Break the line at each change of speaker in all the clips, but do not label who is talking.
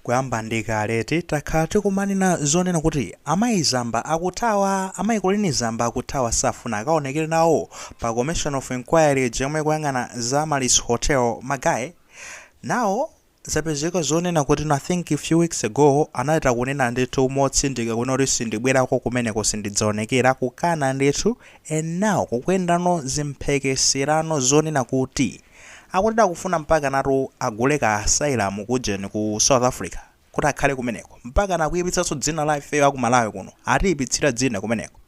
Kuyamba ndi kale takhala tikumanena zonena kuti amayi Zamba akuthawa, amayi Colleen Zamba akuthawa, safuna akaonekere nawo pa Commission of Inquiry yomwe ikuyang'ana za Amaryllis Hotel. Ma guys, nawo zapezeka zonena kuti, I think a few weeks ago, anachita kunena ndithu motsindika kunena kuti sindibwerako kumeneko, sindidzaonekera, kukana ndithu. And now kukuyendano zimphekeserano zonena kuti akuti akufuna mpaka natu agule ka asylum kujeni ku South Africa kuti akhale kumeneko, mpaka nakuyipitsanso dzina la ifeyo aku Malawi kuno, atiyipitsira dzina kumeneko.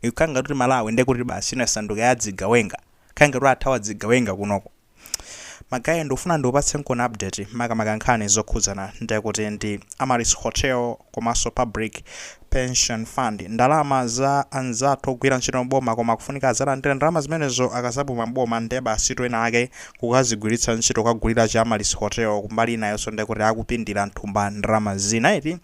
Ikukhala kuti Malawi ndekuti basi inasanduka ya zigawenga, khala ngati athawa zigawenga kunoko. Ma guys, ndikufuna ndiupatse nkona update, makamaka nkhani zokhudzana ndekuti ndi Amaryllis Hotel komanso Public Pension Fund, ndalama za anzathu ogwira ntchito mboma koma kufunika azalandira ndalama zimenezo akazapuma mboma. Nde basi ena ake kukazigwiritsa ntchito kukagulira cha Amaryllis Hotel, kumbali inayonso ndekuti akupindira nthumba ndalama zina iti.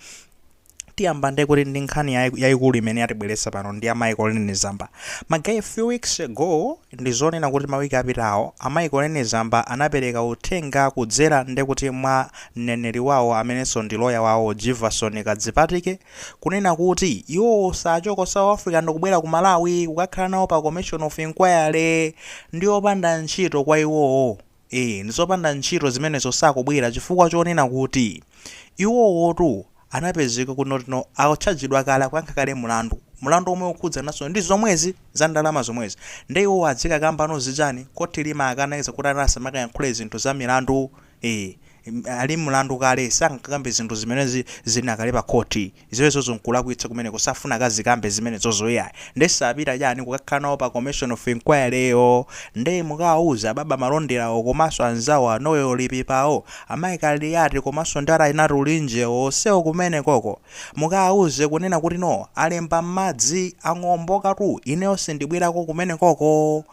Tiyamba ndekuti ndi nkhani yayikulu imene yatibweretsa pano ndi amayi Colleen Zamba. Ma guys, few weeks ago, ndizonena kuti mawiki apitawo, amayi Colleen Zamba anapereka uthenga kudzera ndekuti mwa mneneri wawo amenenso ndi loya wawo, Jivason Kadzipatike, kunena kuti iwo sachoka South Africa ndikubwera ku Malawi kukakhala nawo pa Commission of Inquiry, ndi opanda ntchito kwa iwowo. Ndizopanda ntchito zimenezo, sakubwera chifukwa chonena kuti iwowotu anapezeka kunotino akutchajidwa kale, akuyankha kale mulandu, mulandu omwe ukhudzananso ndi zomwezi za ndalama zomwezi. Ndi iwo adzikakambano zichani? Koti limakanaiza kuti anasamakayankhule zinthu za milandu. Ali mlandu kale, sangakambe zinthu zimenezi zinakale pa khoti, zimenezo nkulakwitsa kumeneko, safuna kazikambe zimenezozo yayi. Nde sapita chani kukakhala nawo pa Commission of Inquiry yo. Nde mukawauza baba Malonderawo komanso anzawo anoyo lipipawo, amayi Kaliyati komanso ndi Alinati Ulinjewo onsewo kumene koko, mukawauze kunena kuti no, alemba m'madzi ang'ombokatu, ineyo sindibwerako kumene koko.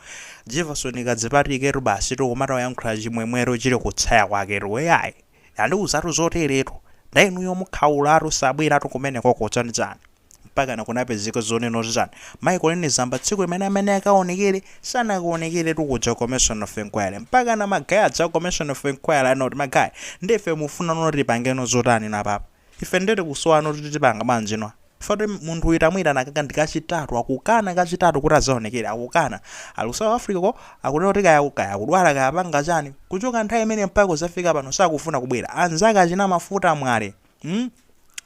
Jefferson Kadzipatiketu basi tikumata kuyankhula chimwemwero chili kutsaya kwaketu, eyayi, andiuzatu zoteretu, ndainuyo mukhaulatu, sabweratu kumene koko, chanichani. Mpaka nakunapezeka zonena chani, Michael Zamba tsiku limene amene akaonekere sanakaonekere kuja Commission of Inquiry, mpaka na ma guys aja Commission of Inquiry anoti, "Ma guys, ndife mufuna noti tipangeno zotani napapa? Ife ndeti kusowa noti tipanga bwanji no?" Fati munthu uyitamwira nakaka ndi kachitatu akukana, kachitatu kuti azaonekere akukana, ali ku South Africa ko, akunena kuti kaya kaya kudwala, kaya panga chani. Kuchoka nthawi imene mpaka kuzafika pano sakufuna kubwera. Anzake achina Mafuta Mwale,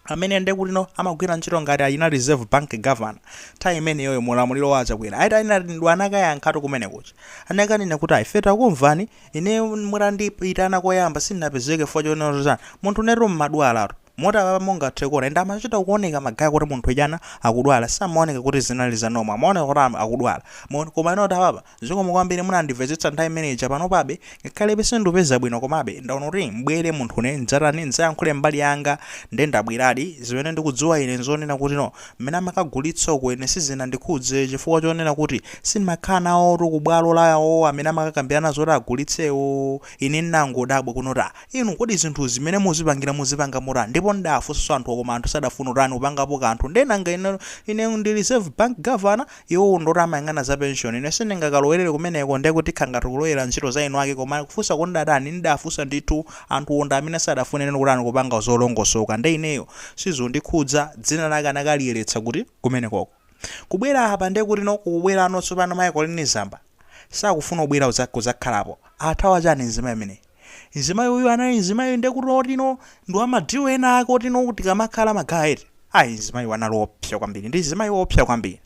Amene ndekuti no amagwira ntchito ngati achina Reserve Bank governor nthawi imeneyoyo mulamuliro wa Chakwera, aiti ayinatindwa anakayankhatu kumene kucha, anakanena kuti ife takumvani, ine mutandiyitana koyamba sindinapezeke chifukwa chonena chani, munthu netu mmadwalatu moti apa mungathe kuona ende amachita kuoneka, ma guys, kuti munthu ijana akudwala, samaoneka kuti zinali zanomwe, amaoneka kuti akudwala. Koma inoti apapa zikomo kwambiri munandimvetsetsa nthawi imeneyi, pano pabe ngakhale sindupeza bwino, komabe ndaona kuti mbwere munthune ndzatani, ndidzayankhule mbali yanga, nde ndabweradi. Zimene ndikudziwa ine nzonena kuti no, mmene amakagulitsa uko ine sizinandikhudze chifukwa chonena kuti sindimakhala nawo kubwalo lawo amene amakakambirana zoti agulitsewo. Ine ndinangodabwa kunoti, "Ah, inu kodi zinthu zimene muzipangira muzipanga motani?" Ndipo ndafunsanso anthu, koma anthu sadafuna utani kupangapo kanthu. Ndenanga ine ndi Reserve Bank governor, iwo ndoti amayang'ana za pension, ine sindingakalowerere kumeneko, ndekuti khangati kulowera ntchito za inu ake. Koma kufunsa kundatani, ndafunsa ndithu anthu onda amene sadafune kutani kupanga zolongosoka, nde ineyo sizondikhudza. Dzina lake anakaliyeretsa kuti kumenekoko. Kubwera apa ndekuti no, kukubwera tsopano Michael Zamba sakufuna kubwera kudzakhalapo. Athawa chani mzimayi amene? Mzimayi uyu anali mzimayi ndekuti otino ndi wamadiwo ena ake otino tikamakhala, ma guys, ayi, mzimayi wanali opsa kwambiri, ndi mzimayi wopsa kwambiri.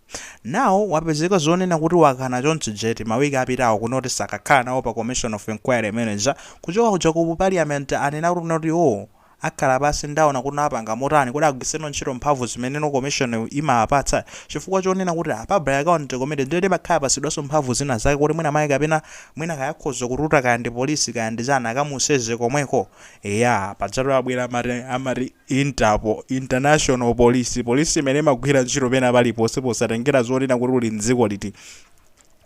Nawo wapezeka zonena kuti wakana chonchi jeti mawiki apitawo kunoti sakakhala nawo pa Commission of Inquiry manager. Kuchoka kuja ku Parliament anena kuti kunoti o akhala pasi, ndaona kuti apanga motani kuti agwiriseno ntchito mphamvu zimene no commission imapatsa, chifukwa chonena kuti a Public Account Committee ndiye timakhala pasidwanso mphamvu zina zake kuti mwina mayi kapena mwina kayakhoza kututa, kaya ndi polisi, kaya ndi chani, akamuseze komweko. Eya, padzatu abwera amati Interpol, international police, polisi imene imagwira ntchito pena paliponse posatengera zonena kuti uli mdziko liti,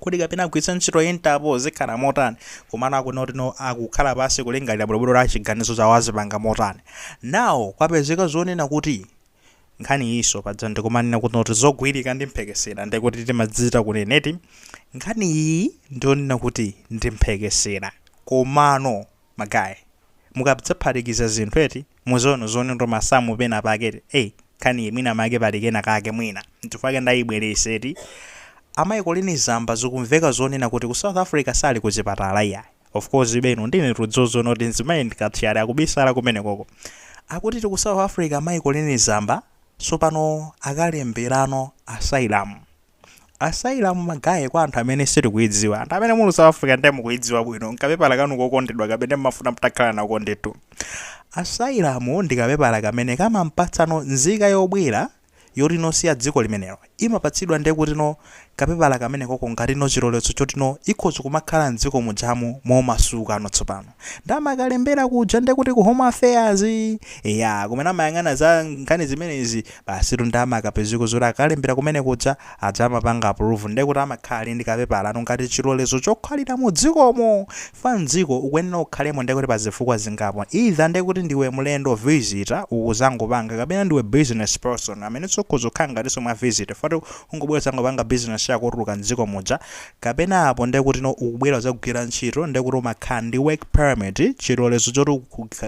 kuti kapena agwiritsa ntchito Interpol zikhala motani. Komano akunoti no, akukhala pasi kulingalira bwinobwino la chiganizo chawo azipanga motani. Nawo kwapezeka zonena kuti nkhani iso padza ndikumanena kuti noti zogwirika ndi mphekesera, ndikuti timadzita kuneneti nkhani iyi ndionena kuti ndi mphekesera. Komano ma guys, mukadzaphatikiza zinthu eti. Muzono zone ndo masamu pena pake, nkhani mwina make pali kena kake mwina. Nchifukwa ndayibwereseti. Amayi Colleen Zamba zikumveka zonena kuti ku South Africa sali kuchipatala iyayi. Of course ibeno ndine tudzozo kuti mzimayi ndikathyali akubisala kumenekoko. Akuti ku South Africa amayi Colleen Zamba tsopano akalemberano asylum. Asylum, ma guys, kwa anthu amene sitikuidziwa, anthu amene muli South Africa ndiye mukuidziwa bwino, nkapepala kanu kokondedwa kapene mmafuna mutakhala nako ndithu. Asylum ndi kapepala kamene kamampatsano nzika yobwera yoti nosiya dziko limenelo, imapatsidwa ndiye kuti no kapepala kamene koko ngati no chilolezo choti no ikhoza kumakhala mdziko mujamu momasukano. Tsopano ndamakalembera kuja ndiye kuti ku Home Affairs ya kumene amayang'ana za nkhani zimenezi, basi ndamakapezeko zoti akalembera kumene kuja aja amapanga approve, ndiye kuti amakhala ali ndi kapepala ano ngati chilolezo chokhalira mu dzikomo. Fa mdziko ukuyenera ukhalemo ndiye kuti pazifukwa zingapo: either ndiye kuti ndiwe mlendo, visitor, ukuzangopanga, kapena ndiwe business person amene sokhoza kukhala ngatinso mwa visitor fati ungobwera zangopanga business yako otuluka mdziko muja, kapena apo ndiye kuti no ukubwera uzagwira ntchito, ndiye kuti umakhala ndi work permit, chilolezo choti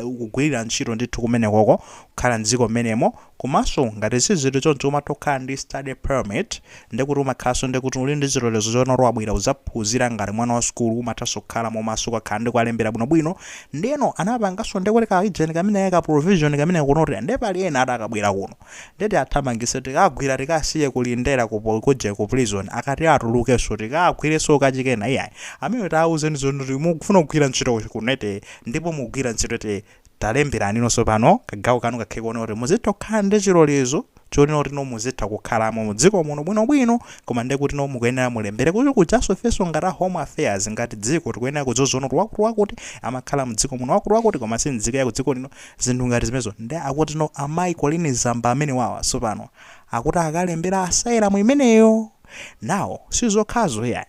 ukugwirira ntchito ndithu kumenekoko, kukhala mdziko mmenemo. Komanso ngati sizili choncho, umatha kukhala ndi study permit, ndiye kuti umakhalanso ndiye kuti uli ndi chilolezo choti wabwera uzaphunzira ngati mwana wa sukulu, umathanso kukhala momasuka, kukhala ndi kukalembera bwinobwino. Ndiyeno anapanganso ndiye kuti kaijeni kamene ka provision kamene kunoti ndiye pali ena atakabwera kuno ndeti athamangise, tikagwira, tikasiye kulindera kuje ku prison, akati atulukenso tikagwirenso kachikena. Iyayi, amene tawuzeni zoti mukufuna kugwira ntchito kunete ndipo mugwira ntchito te, talemberani nonso pano kagawo kanu kakhale kuona kuti muzitha kukhala ndi chilolezo chonena kuti no muzitha kukhalamo mudziko muno bwinobwino. Koma ndiye kuti no mukuyenera mulembere kuti kujaso ifenso ngati a Home Affairs, ngati dziko, tikuyenera kudzozona kuti wakuti wakuti amakhala mdziko muno, wakuti wakuti koma si nzika ya kudziko lino, zinthu ngati zimenezo. Ndi akuti no amayi Colleen Zamba amene wawa tsopano akuti akalembera asylum imeneyo. Nawo sizokhazo yayi,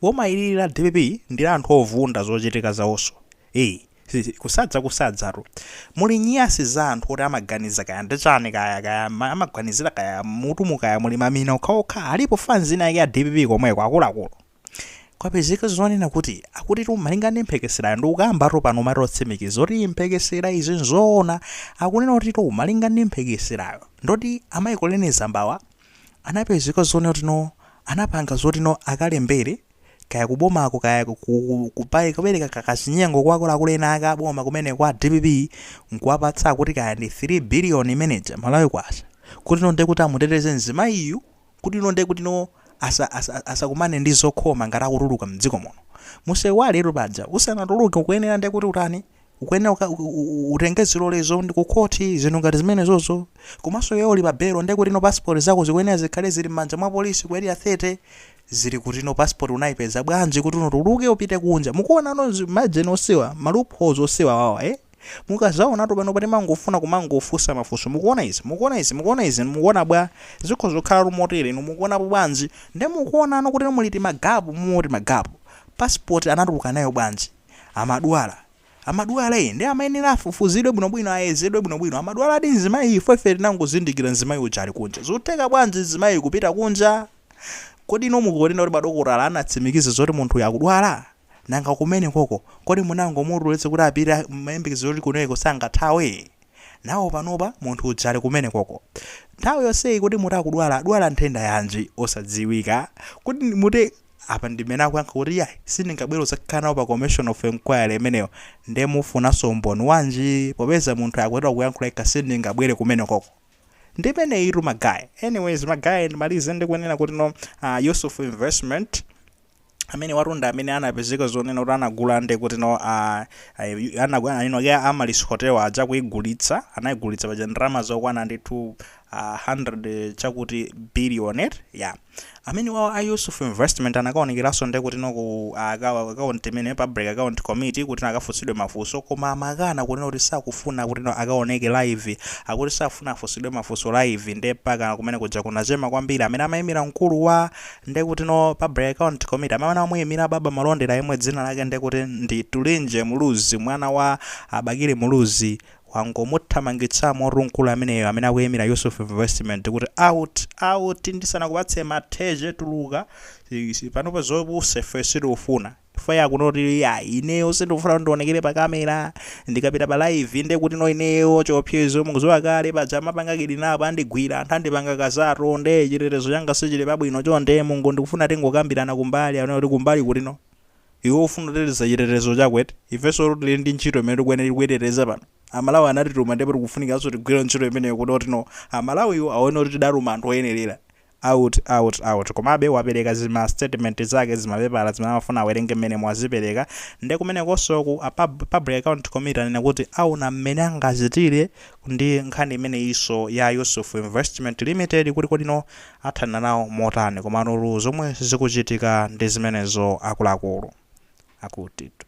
boma ilili la DPP ndi la anthu ovunda zochitika zawonso. Kusadza kusadzatu muli nyasi za anthu oti amaganiza kaya ndi chani, kaya kaya amaganizira kaya mutumu, kaya muli mamina okhaokha. Alipo fans ina yake ya DPP komweko akuluakulu. Kwapezeka zonena kuti akuti tu malinga ndi mphekeserayo, ndikukambatu pano mati otsimikiza kuti mphekesera izi nzoona, akunena kuti tu malinga ndi mphekeserayo ndoti amayi Colleen Zambawa anapezeka zonena kuti no anapanga zoti no akalembere kaya kubomako, kaya kupereka kakachinyengo kwa akuluakulu ena ake aboma kumene kwa DPP, nkuwapatsa kuti kaya ndi 3 billion imeneja Malawi kwacha, kuti no ndiye kuti amuteteze mzimayiyu, kuti no ndiye kuti no asakumane ndi zokhoma ngati akutuluka mdziko muno. Musewalero paja usanatuluke ukuyenera ndiye kuti utani, ukuyenera utenge zilolezo ndi kukhoti, zinthu ngati zimenezozo. Komanso iwe uli pa belo, ndiye kuti no passport zako zikuyenera zikhale zili m'manja mwa polisi ku Area 30. Zili kuti no passport unayipeza bwanji kuti unotuluke upite kunja? Mukuona no majeni osiwa, ma loopholes osiwa wawa, eh? Mukazaonatu pano pati mangofuna kumangofunsa mafunso. Mukuona izi, mukuona izi, mukuona izi, mukuona bwa zikho zokhala lumotere inu mukuonapo bwanji? Nde mukuonano kuti muliti ma gap, muti ma gap. Passport anatuluka nayo bwanji? Amadwala, amadwala iyi ndi amayenera afufuzidwe bwinobwino, ayezedwe bwinobwino. Amadwala adi mzimayi? Ifo ife tinangozindikira mzimayi uja ali kunja. Zotheka bwanji mzimayi kupita kunja? Kodi ino mukuonena kuti madokotala anatsimikiza zoti munthu uyu akudwala? Nanga kumene koko kodi munangomutulutsa kuti apite mayembekezo kuti kuneko sangathawe nawo? Panopa munthu uja ali kumene koko nthawi yonseyi, kuti muti akudwala, adwala nthenda yanji osadziwika? Kuti muti apa ndimene akuyankha kuti yayi, sindingabwere uzakhala nawo pa commission of inquiry imeneyo. Nde mufunanso umboni wanji popeza munthu akuyenera kuyankhula yekha? Sindingabwere kumene koko ndimene itu, ma guys. Anyways, ma guys, ndimalize ndikunena kuti no Yusuf Investment amene watunda, amene anapezeka zonena kuti anagula nde kuti no ino Amaryllis Hotel aja kuigulitsa, anayigulitsa paja ndalama zokwana ndithu 100 chakuti billion ya amene wawo a Yusuf Investment anakaonekeranso nde kuti no ku account imene Public Account Committee kuti akafunsidwe mafunso, koma amakana kunena kuti sakufuna kuti no akaoneke live, akuti safuna afunsidwe mafunso live. Nde paka kumene kuja kunachema kwambiri amene amayimira mkulu wa nde kuti no Public Account Committee, amene amuyimira Baba Malondera, yemwe dzina lake nde kuti ndi Tulinje Muluzi, mwana wa Abakili Muluzi. Wangomuthamangitsa mkulu ameneyo amene akuyimira Yusuf Investment kuti out, out, ndisanakupatse matheche, tuluka panopa, zopusa ife sitikufuna. Chifukwa iye akunena kuti iyayi ineyo sindikufuna kuti ndionekere pa camera, ndikapita pa live nde kuti no ineyo chiopsezo mukudziwa kale paja amapanga kidnap andigwira anthu andipanga kazato nde chitetezo changa sichili pabwino chonde mungo ndikufuna tingokambirana kumbali. Akunena kuti kumbali kuti no iwe ufuna kuteteza chitetezo chako eti? Ifenso tili ndi ntchito imene tikuyenera kuiteteza pano. Amalawi anatituma ndipo tikufunikanso tigwire ntchito imeneyo kuti oti no Amalawiwo aone kuti tidatuma anthu oyenerera. Out out out. Komabe wapereka zima statement zake zimapepala zimene amafuna awerenge mmenemo wazipereka. Nde kumenekonso ku a Public Account Committee anena kuti aona mmene angachitire ndi nkhani imeneyinso ya Yusuf Investment Limited kuti kodi no athana nawo motani. Komanotu zomwe zikuchitika ndi zimenezo akuluakulu. Akutitu.